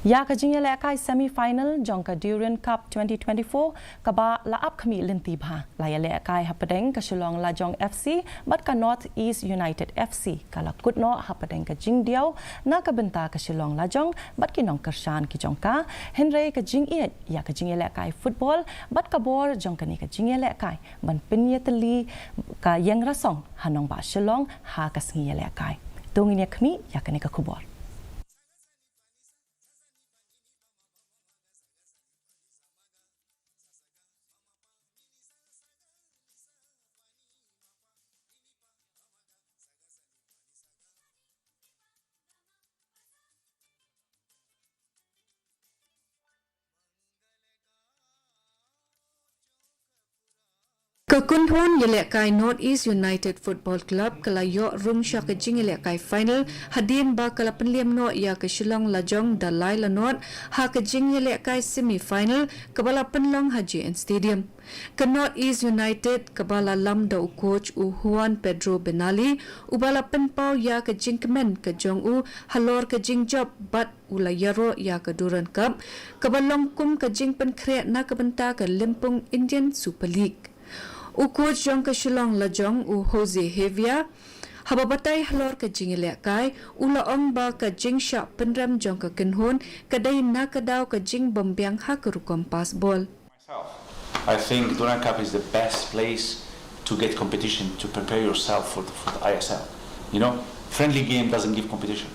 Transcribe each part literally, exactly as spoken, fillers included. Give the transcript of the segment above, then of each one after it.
Ïa ka jingïalehkai semi-final jong ka Durand Cup twenty twenty-four kaba la ap khmih lynti bha, la ïalehkai hapdeng ka Shillong Lajong F C bad ka North East United F C, ka la kut noh hapdeng ka jingdiaw na ka bynta ka Shillong Lajong bad ki nongkyrshan ki jong ka, hynrei ka jingïeit ïa ka jingïalehkai football bad ka bor jong kane ka jingïalehkai ban pynïatylli ka ïeng rasong ha nongbah Shillong ha ka sngi ïalehkai. To ngin ïa khmih ïa kane ka khubor. Ka kynhun ïalehkai North East United Football Club ka la ïoh rung sha ka jingïalehkai final hadien ba ka la pynliem noh ïa ka Shillong Lajong da lai la nod ha ka jingïalehkai semi-final kaba la pynlong ha J N Stadium. Ka North East United kaba la lam da u coach u Juan Pedro Benali, uba la pynpaw ïa ka jingkmen ka jong u halor ka jingjop bad u la ïaroh ïa ka Durand Cup, kaba long kum ka jingpynkhreh na ka bynta ka lympung Indian Super League. U coach jong ka Shillong Lajong u Jose Javier, haba batai halor ka jingïalehkai, u la ong ba ka jingshah pynrem jong ka kynhun ka dei na ka daw ka jingbymbiang ha ka rukom pass ball. I think Durand Cup is the best place to get competition, to prepare yourself for the, for the I S L. You know, friendly game doesn't give competition.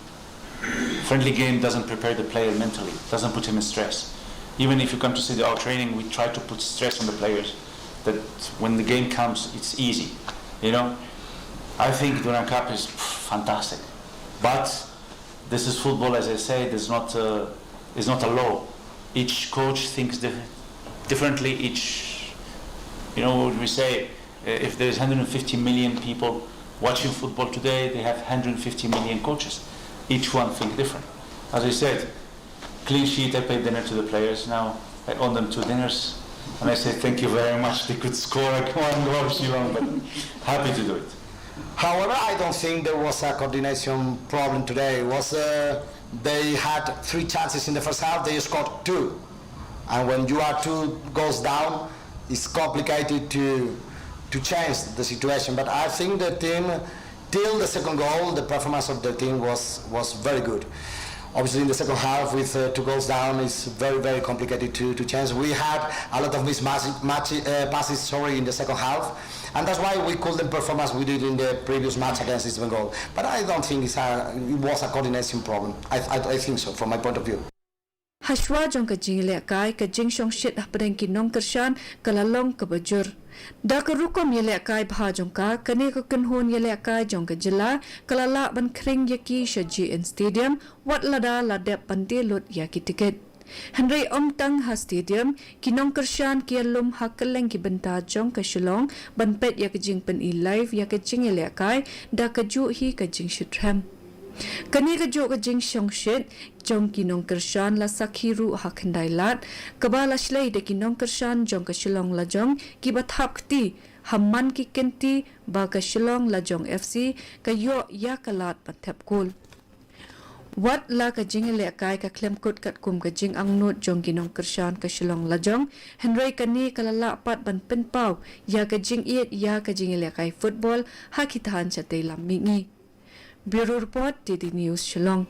Friendly game doesn't prepare the player mentally, doesn't put him in stress. Even if you come to see our training, we try to put stress on the players that when the game comes, it's easy. You know, I think Durand Cup is fantastic, but this is football, as I said. It's not a, it's not a law. Each coach thinks dif- differently. Each, you know, what we say, uh, if there's one hundred fifty million people watching football today, they have one hundred fifty million coaches. Each one think different. As I said, clean sheet. I paid dinner to the players. Now I own them two dinners, and I say thank you very much. They could score one goal, Shillong, but happy to do it. However, I don't think there was a coordination problem today. It was uh, they had three chances in the first half. They scored two, and when you are two goals down, it's complicated to to change the situation. But I think the team, till the second goal, the performance of the team was was very good. Obviously, in the second half, with uh, two goals down, it's very, very complicated to, to change. We had a lot of mismatch match, uh, passes, sorry, in the second half, and that's why we couldn't perform as we did in the previous match against East Bengal. But I don't think it's a, it was a coordination problem. I, I, I think so, from my point of view. Hashwa jong ka jingïalehkai, ka jingshongshit hapdeng ki nongkyrshan ka la long kaba jur. Da ka rukom ïalehkai bha jong ka, kane ka kynhun ïalehkai jong ka jylla ka la lah ban khring ïa ki sha J N Stadium, wat lada la dep ban die lut ïa ki tiket. Hynrei ym tang ha stadium, ki nongkyrshan ki ïalum ha kylleng ki bynta jong ka Shillong ban peit ïa ka jingpyni live ïa ka jingïalehkai da kajuh hi ka jingshitrhem. Kane kajuh ka jingshongshit jong ki nongkyrshan la sakhi ruh ha Khyndai Lad, kaba la shlei da ki nongkyrshan jong ka Shillong Lajong kiba thap kti ha man ki kynti ba ka Shillong Lajong F C ka ïoh ïa ka lad ban thep kol. Wat la ka jingïalehkai ka khlem kut katkum ka jingangnud jong ki nongkyrshan ka Shillong Lajong, hynrei kane ka la lah pat ban pynpaw ïa ka jingïeit ïa ka jingïalehkai football ha ki than shatei lam mihngi. Bureau Report, D D News, Shillong.